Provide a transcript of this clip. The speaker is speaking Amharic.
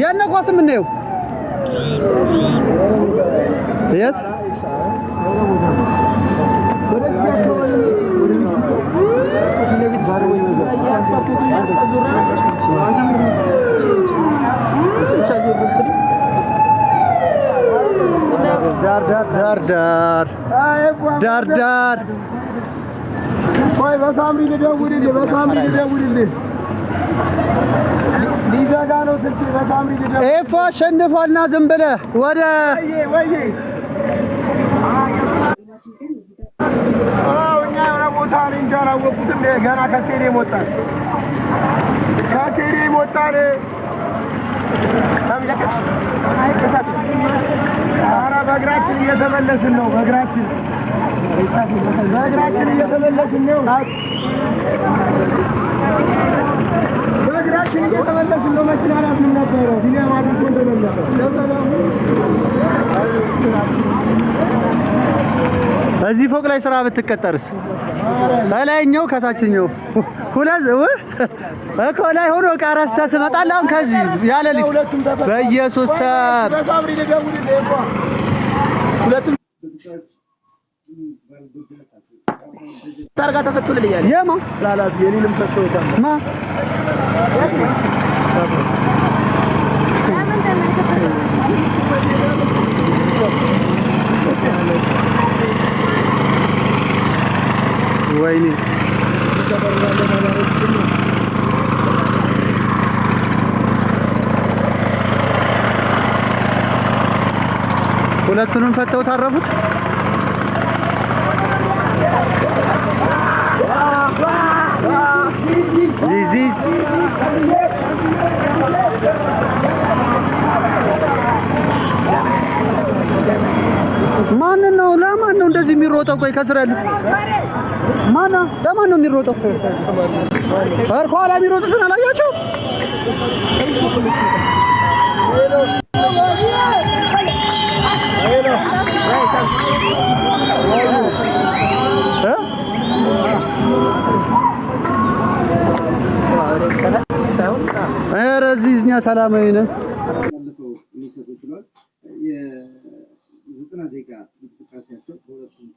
ያነ ኳስ የምናየው የት ዳር ዳር ዳር ዳር ዳር ቆይ በሳምሪ ልደውልልህ፣ በሳምሪ ልደውልልህ። ሊዘጋ ነው ስልኬ። በሳምሪ ልደውል። ኤፎ አሸንፏልና ዝም ብለህ ወደ ወይዬ አዎ፣ እኛ የሆነ ቦታ እኔ እንጃ አላወቅኩትም። ገና ከስቴዲየም ወጣን፣ ከስቴዲየም ወጣን። ኧረ በእግራችን እየተመለስን ነው። በእግራችን በእግራችን እየተመለስን ነው። በእግራችን እየተመለስን ነው። መኪና አላዝንም ነበረ ቢኒያም አድርሶ እንደመለሰ እዚህ ፎቅ ላይ ስራ ብትቀጠርስ? በላይኛው ከታችኛው ሁለት እኮ ላይ ሆኖ ዕቃ ረስተህ ስመጣልህ አሁን ከዚህ ያለ ልጅ በኢየሱስ ስም በሳምሪ ልደውልልህ እኮ ታርጋ ተፈቶልኛል። የማ ላላት የኔንም ሰጥተውታል። ማ ወይኔ ሁለቱንም ፈተው ታረፉት። ዚዝ ማንን ነው? ለማን ነው እንደዚህ የሚሮጠው? ቆይ ከስር ያሉት ማን ነው? ለማን ነው የሚሮጠው? ኧረ ከኋላ የሚሮጡትን አላያቸውም? እ? ኧረ እዚህ እኛ ሰላማዊ ነን። መልሰው ሊሰጡ ይችላል። የ90 ደቂቃ እንቅስቃሴያቸው በሁለቱም